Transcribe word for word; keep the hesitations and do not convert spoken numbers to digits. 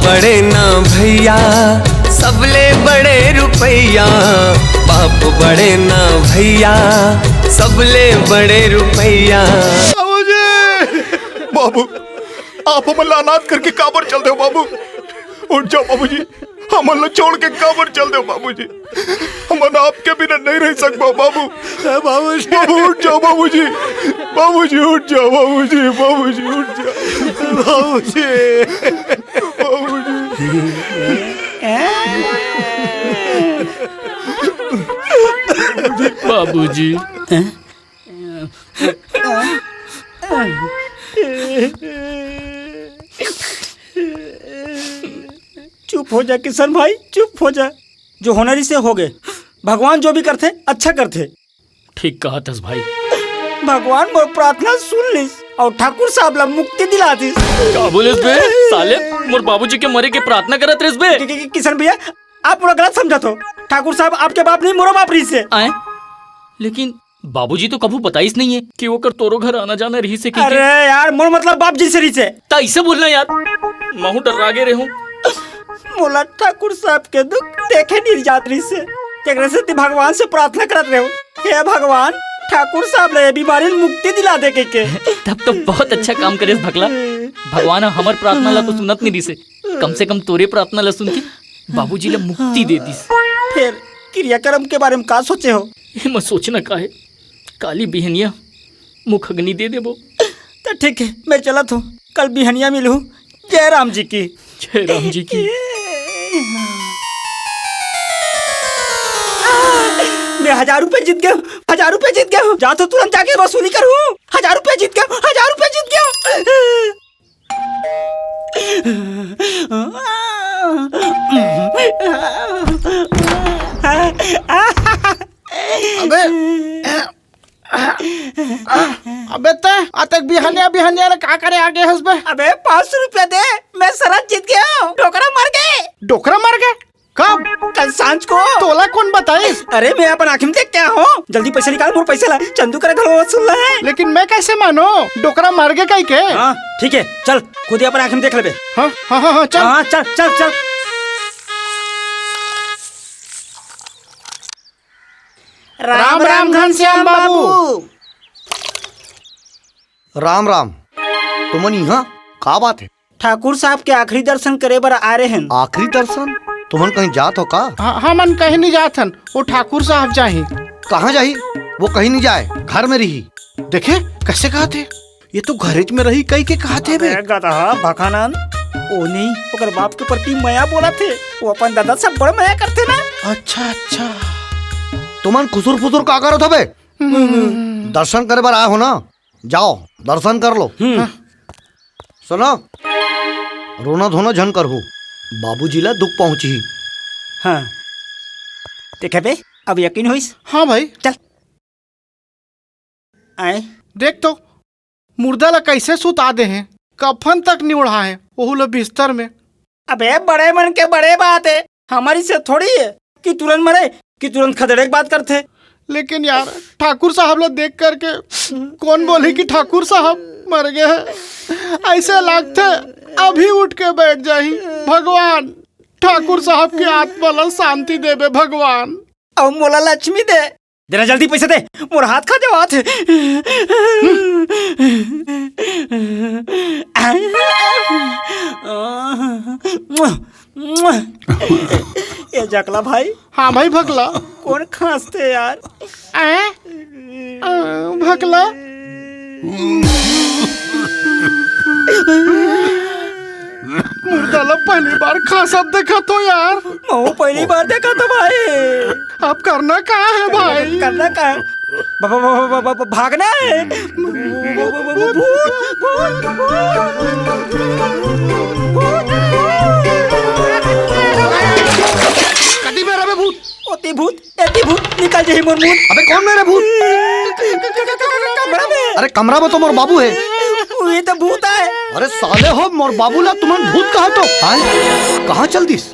बड़े ना भैया, सबले बड़े रुपैया। बाप बड़े ना भैया, सबले बड़े रुपैया। बाबूजी! बाबू, आप हमन ला अनाथ करके काबर चल देव बाबू? उठ जाव बाबूजी, हमन ला छोड़ के काबर चल देव बाबूजी? हमन आपके बिना नहीं रह सकबो बाबू। बाबूजी। बाबू उठ जाव बाबूजी, बाबूजी उठ जाव बाबूजी, बाबूजी उठ जाव। बाबूजी। बाबूजी। बाबूजी। चुप हो जा किशन भाई, चुप हो जा। जो होना रहिसे हो गे। भगवान जो भी करथे, अच्छा करथे। ठीक कहत हस भाई। भगवान मोर प्रार्थना सुन लिस अउ ठाकुर साहब ला मुक्ति दिला दिस। का बोलेस बे साले? मोर बाबूजी के मरे के प्रार्थना करत रहिस बे? कि, कि, कि, किशन भैया, आप मोला गलत समझत हो। ठाकुर साहब आपके बाप नहीं, मोरो बाप रहिसे। आए? लेकिन बाबूजी तो कभू बताइस नहीं है कि ओकर तोरो घर आना जाना रहिसे कि अरे यार, मोर मतलब बाप जी से रहिसे। त ऐसे बोलना यार, महू डर्रा गे रहूं। मोला ठाकुर साहब के दुख देखे नहीं जात रहिसे, तेकरे सेती भगवान से प्रार्थना करत रहूं, हे भगवान, ठाकुर साहब ला ये बीमारी ले मुक्ति दिला दे के, के। तब तो बहुत अच्छा काम करेस भकला। भगवान ह हमर प्रार्थना ला तो सुनत नहीं रहिसे, कम से कम तोरे प्रार्थना ला सुन के बाबूजी ला मुक्ति दे दिस। फिर क्रियाकर्म के बारे में का सोचे हो? एमा सोचना का है, काली बिहनिया मुखअग्नि दे देबो। तो ठीक है, मैं चलत हूँ, कल बिहनिया मिलहूँ। जय राम जी की। जय राम जी की। मैं हजार रुपए जीत गया हूँ, हजार रुपए जीत गया हूँ। जा तो तुरंत जाके वसूली करूँ। हजार रुपए जीत गया हूँ, हजार रुपए जीत गया हूँ। अबे, अबे तैं अतेक बिहनिया बिहनिया ले का करे आ गे हस बे? अबे पाँच सौ रुपया दे, मैं शरत जीत गया हूँ। डोकरा मर गे। डोकरा मर गे? कब? कल सांझ को। तोला कोन बताइस? अरे मैं अपन आँखी में देख के आए हूँ। जल्दी पैसा निकाल, मोर पैसा ला। चंदू करा घलो वसूलना है। लेकिन मैं कैसे मानो डोकरा मर गे कहिके? हाँ ठीक है, चल खुद ही अपन आँखी में देख लेबे। हाँ हाँ हाँ हाँ, चल। हाँ चल चल चल। राम राम घनश्याम बाबू। राम राम। तुमन इहाँ का बात है? ठाकुर साहब के आखिरी दर्शन करे बर आ रहे हन। आखिरी दर्शन? तुमन कहीं जात हो का? हाँ, हमन कहीं नहीं जात हन, वो ठाकुर साहब जाही। कहाँ जाही? वो कहीं नहीं जाए, घर में रही। देखे कैसे कहत हे, ये तो घरेच में रही कहिके कहत हे बे। अबे गदहा भखानंद, ओ नहीं, ओकर बाप के प्रति मया बोलत हे, वो अपन दादा से बड़ मया करथे ना। अच्छा अच्छा। तुमन खुसुर फुसुर का करत हो बे? हम्म। दर्शन करे बर आए हो ना, जाओ दर्शन कर लो। हम्म। सुनो, रोना धोना झन करहू, बाबूजी ला दुख पहुंचही। हाँ, देखे बे, अब यकीन होइस? हाँ भाई। चल। आए। देख तो, मुर्दा ला कैसे सुता दे हैं, कफन तक नहीं ओढ़ा है, ओहू ला बिस्तर में। अबे बड़े मन के बड़े बात है, हमर से थोड़ी है कि तुरंत मरे कि तुरंत खदेड़े के बात करथे। लेकिन यार, ठाकुर साहब ला देख करके कौन बोले कि ठाकुर साहब मर गए हैं? ऐसे लगथे अभी उठ के बैठ जाही। भगवान, ठाकुर साहब के आत्मा ला शांति देबे भगवान। अउ मोला लक्ष्मी दे। जरा जल्दी पैसा दे, मोर हाथ खा जावत हे। ए जकला भाई। हाँ भाई भकला। कौन खांसथे यार? आए? आ, भकला। मुर्दा ला पहली बार खांसत देखत हो यार। महू पहली बार देखत हो भाई। अब करना का है भाई? करना का है? ब-, ब-, ब-, ब-, ब-, ब-, भागना है। भूत, भूत, भूत, भूत, भूत। कति बेर अबे भूत? ओती भूत, एती भूत, निकल जाही मोर मुंह। अबे कौन मेरे भूत? कमरा में। अरे कमरा में तो मोर बाबू है। वही तो भूत है। अरे साले हो, मोर बाबू ला तुमन भूत कहा तो? हाँ? कहाँ चल दिस?